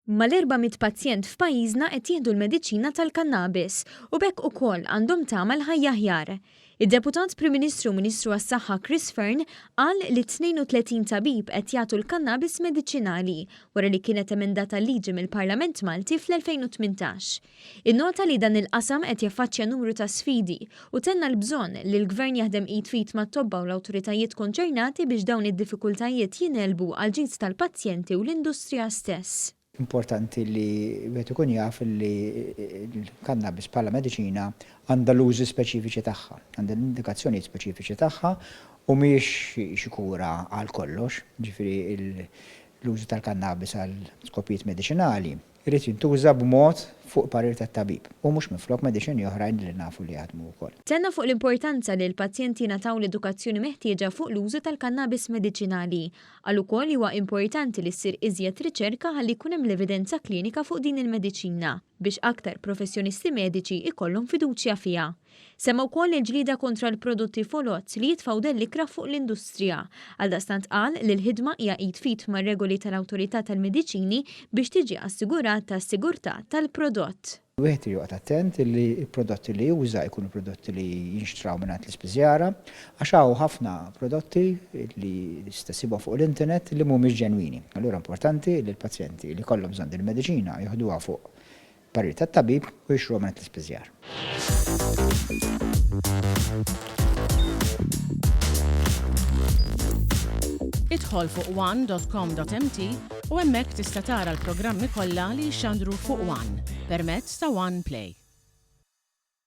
Mal-400 pazjent f'pajjiżna qed jieħdu l-mediċina tal-kannabis u b'hekk ukoll għandhom tama l-ħajja aħjar. Id-Deputat Prim Ministru u Ministru għas-Saħħa Chris Fearne qal li 32 tabib qed jagħtu l-kannabis mediċinali wara li kienet emendata l-liġi mill-Parlament Malti fl-2018. Innota li dan il-qasam qed jaffaċċja numru ta' sfidi u tenna l-bżonn li l-Gvern jaħdem id f'id mat-tobba u l-awtoritajiet konċernati biex dawn id-diffikultajiet jingħelbu għall-ġid tal-pazjenti u l-industrija stess. Importanti li wieħed ikun jaf li l-kannabis bħala mediċina għandha l-użi speċifiċi tagħha, għandha l-indikazzjonijiet speċifiċi tagħha u mhijiex xi kura għal kollox, jiġifieri l-użu tal-kannabis għal skopijiet mediċinali jrid jintuża b'mod fuq parir tat-tabib u mhux minflok mediċini oħrajn li nafu li jaħdmu wkoll. Tenna fuq l-importanza li l-pazjenti jingħataw l-edukazzjoni meħtieġa fuq l-użu tal-kannabis mediċinali. Qal ukoll li huwa importanti li ssir iżjed riċerka ħalli jkun hemm l-evidenza klinika fuq din il-mediċina biex aktar professjonisti mediċi jkollhom fiduċja fiha. Semma wkoll il-ġlieda kontra l-prodotti foloz li jitfgħu dell ikrah fuq l-industrija. Għaldaqstant qal li l-ħidma hija id f'id mar-regoli tal-Awtorità tal-Mediċini biex tiġi assigurata s-sigurtà tal-prodott. Wieħed irid joqgħod attent li l-prodotti li juża jkunu prodotti li jinxtraw mingħand l-ispiżjara għax hawn ħafna prodotti li tista' ssibhom fuq l-internet li mhumiex ġenwini. Allura importanti li l-pazjenti li jkollhom bżonn din il-mediċina joħduha fuq parir tat-tabib u jixtruha mingħand l-ispiżjar. Idħol fuq one.com.mt u hemmhekk tista' tara l-programmi kollha li jixxandru fuq One permezz ta' One Play.